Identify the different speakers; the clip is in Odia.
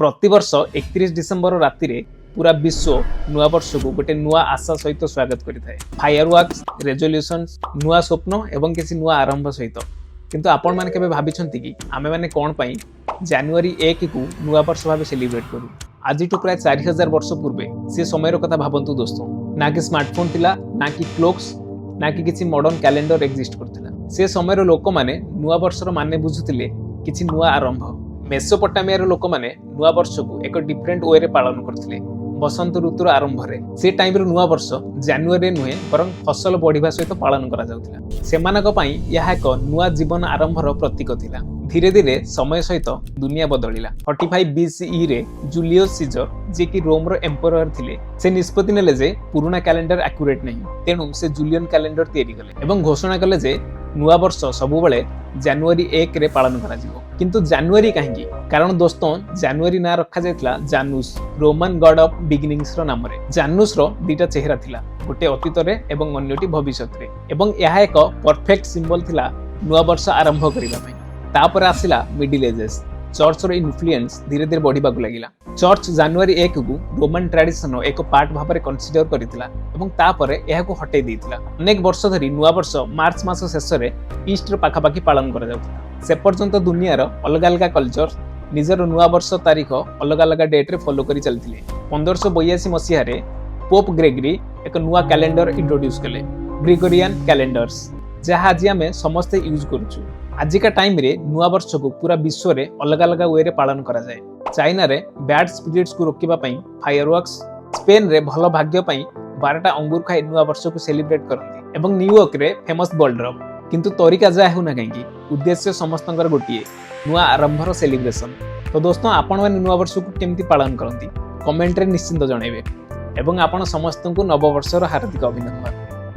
Speaker 1: ପ୍ରତିବର୍ଷ 31 ଡିସେମ୍ବର ରାତିରେ ପୁରା ବିଶ୍ୱ ନୂଆବର୍ଷକୁ ଗୋଟେ ନୂଆ ଆଶା ସହିତ ସ୍ୱାଗତ କରିଥାଏ, ଫାୟାର ୱାର୍କସ, ରେଜଲ୍ୟୁସନ୍ସ, ନୂଆ ସ୍ୱପ୍ନ ଏବଂ କିଛି ନୂଆ ଆରମ୍ଭ ସହିତ। କିନ୍ତୁ ଆପଣମାନେ କେବେ ଭାବିଛନ୍ତି କି ଆମେମାନେ କ'ଣ ପାଇଁ ଜାନୁଆରୀ 1କୁ ନୂଆବର୍ଷ ଭାବେ ସେଲିବ୍ରେଟ୍ କରୁ? ଆଜିଠୁ ପ୍ରାୟ 4000 ବର୍ଷ ପୂର୍ବେ ସେ ସମୟର କଥା ଭାବନ୍ତୁ ଦୋସ୍ତ। ନା କି ସ୍ମାର୍ଟଫୋନ୍ ଥିଲା, ନା କି କ୍ଲୋକ୍ସ, ନା କି କିଛି ମଡର୍ଣ୍ଣ କ୍ୟାଲେଣ୍ଡର ଏକ୍ଜିଷ୍ଟ କରୁଥିଲା। ସେ ସମୟର ଲୋକମାନେ ନୂଆବର୍ଷର ମାନେ ବୁଝୁଥିଲେ କିଛି ନୂଆ ଆରମ୍ଭ। ମେସୋପଟାମିଆର ଲୋକମାନେ ନୂଆବର୍ଷକୁ ଏକ ଡିଫରେଣ୍ଟ ୱେରେ ପାଳନ କରୁଥିଲେ। ବସନ୍ତ ଋତୁର ଆରମ୍ଭରେ ସେ ଟାଇମର ନୂଆବର୍ଷ ଜାନୁଆରୀରେ ନୁହେଁ, ବରଂ ଫସଲ ବଢିବା ସହିତ ପାଳନ କରାଯାଉଥିଲା। ସେମାନଙ୍କ ପାଇଁ ଏହା ଏକ ନୂଆ ଜୀବନ ଆରମ୍ଭର ପ୍ରତୀକ ଥିଲା। ଧୀରେ ଧୀରେ ସମୟ ସହିତ ଦୁନିଆ ବଦଳିଲା। 45 ବିସିଇରେ ଜୁଲିୟସ୍ ସିଜର, ଯିଏକି ରୋମର ଏମ୍ପରର ଥିଲେ, ସେ ନିଷ୍ପତ୍ତି ନେଲେ ଯେ ପୁରୁଣା କ୍ୟାଲେଣ୍ଡର ଆକ୍ୟୁରେଟ୍ ନାହିଁ। ତେଣୁ ସେ ଜୁଲିୟନ କ୍ୟାଲେଣ୍ଡର ତିଆରି କଲେ ଏବଂ ଘୋଷଣା କଲେ ଯେ ନୂଆବର୍ଷ ସବୁବେଳେ ଜାନୁଆରୀ 1ରେ ପାଳନ କରାଯିବ। କିନ୍ତୁ ଜାନୁଆରୀ କାହିଁକି? କାରଣ ଦୋସ୍ତ, ଜାନୁଆରୀ ନାଁ ରଖାଯାଇଥିଲା ଜାନୁସ୍, ରୋମାନ ଗଡ୍ ଅଫ୍ ବିଗିନିଂସର ନାମରେ। ଜାନୁସର ଦିଟା ଚେହେରା ଥିଲା, ଗୋଟେ ଅତୀତରେ ଏବଂ ଅନ୍ୟଟି ଭବିଷ୍ୟତରେ, ଏବଂ ଏହା ଏକ ପରଫେକ୍ଟ ସିମ୍ବଲ ଥିଲା ନୂଆବର୍ଷ ଆରମ୍ଭ କରିବା ପାଇଁ। ତାପରେ ଆସିଲା ମିଡିଲ ଏଜେସ୍। ଚର୍ଚ୍ଚର ଇନଫ୍ଲୁଏନ୍ସ ଧୀରେ ଧୀରେ ବଢିବାକୁ ଲାଗିଲା। ଚର୍ଚ୍ଚ ଜାନୁଆରୀ 1କୁ ରୋମାନ ଟ୍ରାଡିସନର ଏକ ପାର୍ଟ ଭାବରେ କନସିଡର କରିଥିଲା ଏବଂ ତାପରେ ଏହାକୁ ହଟେଇ ଦେଇଥିଲା। ଅନେକ ବର୍ଷ ଧରି ନୂଆବର୍ଷ ମାର୍ଚ୍ଚ ମାସ ଶେଷରେ ଇଷ୍ଟର ପାଖାପାଖି ପାଳନ କରାଯାଉଥିଲା। ସେ ପର୍ଯ୍ୟନ୍ତ ଦୁନିଆର ଅଲଗା ଅଲଗା କଲଚର ନିଜର ନୂଆବର୍ଷ ତାରିଖ ଅଲଗା ଅଲଗା ଡେଟ୍ରେ ଫଲୋ କରି ଚାଲିଥିଲେ। 1582 ମସିହାରେ ପୋପ୍ ଗ୍ରେଗରି ଏକ ନୂଆ କ୍ୟାଲେଣ୍ଡର ଇଣ୍ଟ୍ରୋଡ୍ୟୁସ୍ କଲେ, ଗ୍ରିଗୋରିଆନ କ୍ୟାଲେଣ୍ଡର୍ସ, ଯାହା ଆଜି ଆମେ ସମସ୍ତେ ୟୁଜ୍ କରୁଛୁ। ଆଜିକା ଟାଇମରେ ନୂଆବର୍ଷକୁ ପୁରା ବିଶ୍ୱରେ ଅଲଗା ଅଲଗା ୱେରେ ପାଳନ କରାଯାଏ। ଚାଇନାରେ ବ୍ୟାଡ୍ ସ୍ପିରିଟ୍ସକୁ ରୋକିବା ପାଇଁ ଫାୟାର ୱାର୍କସ, ସ୍ପେନରେ ଭଲ ଭାଗ୍ୟ ପାଇଁ 12ଟା ଅଙ୍ଗୁର ଖାଇ ନୂଆବର୍ଷକୁ ସେଲିବ୍ରେଟ୍ କରନ୍ତି ଏବଂ ନ୍ୟୁୟର୍କରେ ଫେମସ୍ ବଲ୍ ଡ୍ରପ୍। କିନ୍ତୁ ତରିକା ଯାହା ହେଉନା କାହିଁକି, ଉଦ୍ଦେଶ୍ୟ ସମସ୍ତଙ୍କର ଗୋଟିଏ, ନୂଆ ଆରମ୍ଭର ସେଲିବ୍ରେସନ। ତ ଦୋସ୍ତ, ଆପଣମାନେ ନୂଆବର୍ଷକୁ କେମିତି ପାଳନ କରନ୍ତି, କମେଣ୍ଟରେ ନିଶ୍ଚିନ୍ତ ଜଣାଇବେ ଏବଂ ଆପଣ ସମସ୍ତଙ୍କୁ ନବବର୍ଷର ହାର୍ଦ୍ଦିକ ଅଭିନନ୍ଦନ।